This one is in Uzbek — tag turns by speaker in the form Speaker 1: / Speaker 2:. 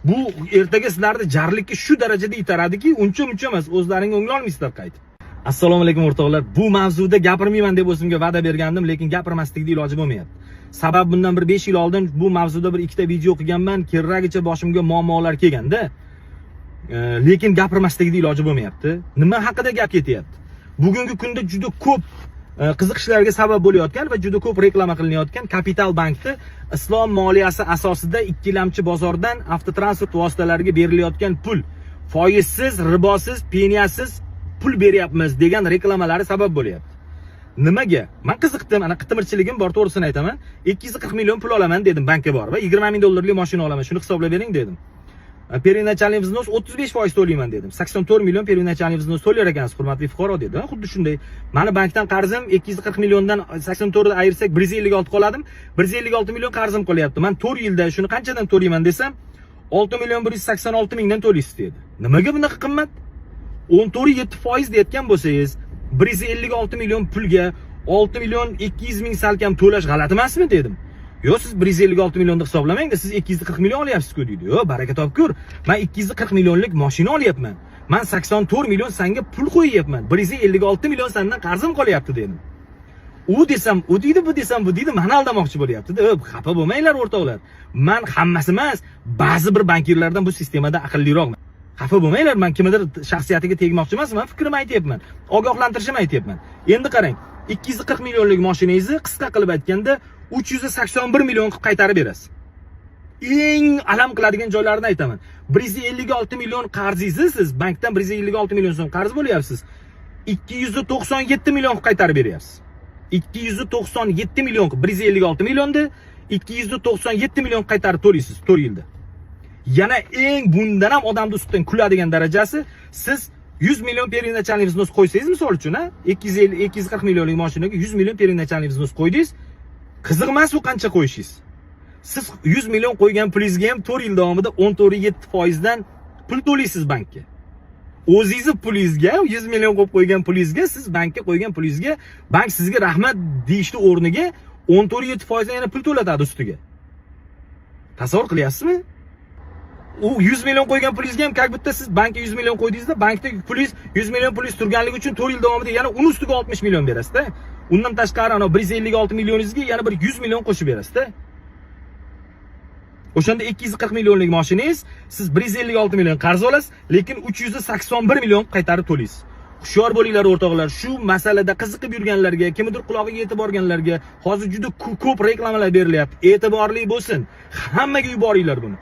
Speaker 1: Bu ertaga sizlarni jarlikka shu darajada itaradiki, uncha muncha emas, o'zlaring o'nglolmaysizlar qaytib. Assalomu alaykum, o'rtoqlar. Bu mavzuda gapirmayman deb o'zimga va'da bergandim, lekin gapirmaslikni iloji bo'lmayapti. Sabab, bundan bir 5 yil oldin bu mavzuda bir ikkita video qilganman, keragicha boshimga muammolar kelganda. Lekin gapirmaslikni iloji bo'lmayapti. Nima haqida gap ketyapti? Bugungi kunda juda ko'p qiziqishlarga sabab bo'layotgan va juda ko'p reklama qilinayotgan Kapital bankni islom moliyasi asosida ikkilamchi bozordan avtotransport vositalariga berilayotgan pul, foizsiz, ribosiz, penyasiz pul beryapmiz degan reklamalari sabab bo'lyapti. Nimaga? Man qiziqdim, ana qitmirchiligim bor, to'g'risini aytaman. 240 million pul olaman dedim bankka borib, 20 ming dollarlik mashina olaman, shuni hisoblab bering dedim. Первоначальный взнос 35% to'layman dedim. 84 million первоначальный взнос to'lar ekansiz, hurmatli fuqaro, dedi. Xuddi shunday. Mani bankdan qarzim 240 milliondan 84 ni ayirsak, 156 qoladimi? 156 million qarzim qolyapti. Man 4 yilda shuni qanchadan to'layman desam, 6 million 186 mingdan to'laysiz dedi. Nimaga bunaqa qimmat? 14,7% deyotgan bo'lsangiz, 156 million pulga 6 million 200 ming salkam to'lash g'alati emasmi dedim. Yo'q, siz 156 millionni hisoblamang-da, siz 240 million olyapsiz-ku deydi. Yo'q, baraka topkur. Men 240 millionlik mashina olyapman. Men 84 million sanga pul qo'yyapman. 156 million sandan qarzim qolyapti dedim. U desam, u deydi, bu desam, bu deydi, meni aldamoqchi bo'lyapti-da. Xafa bo'lmanglar, o'rtoqlar. Men hammasi emas, ba'zi bir bankirlardan bu sistemada aqlliroqman. Xafa bo'lmanglar, men kimnidir shaxsiyatiga tegmoqchi emasman, fikrimni aytyapman. Ogohlantirishimni aytyapman. Endi qarang, 240 millionlik mashinangizni qisqa qilib aytganda 381 million qilib qaytarib berasiz. Eng alam qiladigan joylarini aytaman. 156 million qarzingizni, siz bankdan 156 million so'm qarz bo'lyapsiz. 297 million qilib qaytarib beryapsiz. 297 million qilib, 156 millionni 297 million qaytarib to'laysiz 4 yilda. Yana eng bundan ham odamni ustidan kuladigan darajasi, siz 100 million первоначальный взнос qo'ysangiz, misol uchun, ha, 250, 240 millionlik mashinaga 100 million первоначальный взнос qo'ydingiz. Qiziq emas u qancha qo'yishingiz. Siz 100 million qo'ygan pulingizga ham 4 yil davomida 14,7% dan pul to'laysiz bankka. O'zingizni pulingizga, 100 million qo'yib qo'ygan pulingizga, siz bankka qo'ygan pulingizga bank sizga rahmat deyishni o'rniga 14,7% dan yana pul to'latadi ustiga. Tasavvur qilyapsizmi? U 100 million qo'ygan pulingizga ham, как будто siz bankka 100 million qo'ydingizda, bankda pulingiz, 100 million pulingiz turganligi uchun 4 yil davomida yana uni ustiga 60 million berasizda. Undan tashqari ana 156 millioningizga yana bir 100 million qo'shib berasizda. O'shanda 240 millionlik mashinangiz, siz 156 million qarz olasiz, lekin 381 million qaytarib to'laysiz. Hushyor bo'linglar, o'rtoqlar. Shu masalada qiziqib yurganlarga, kimnidir qulog'iga yetib borganlarga, hozir juda ko'p reklamalar berilyapti. E'tiborli bo'lsin. Hammaga yuboringlar buni.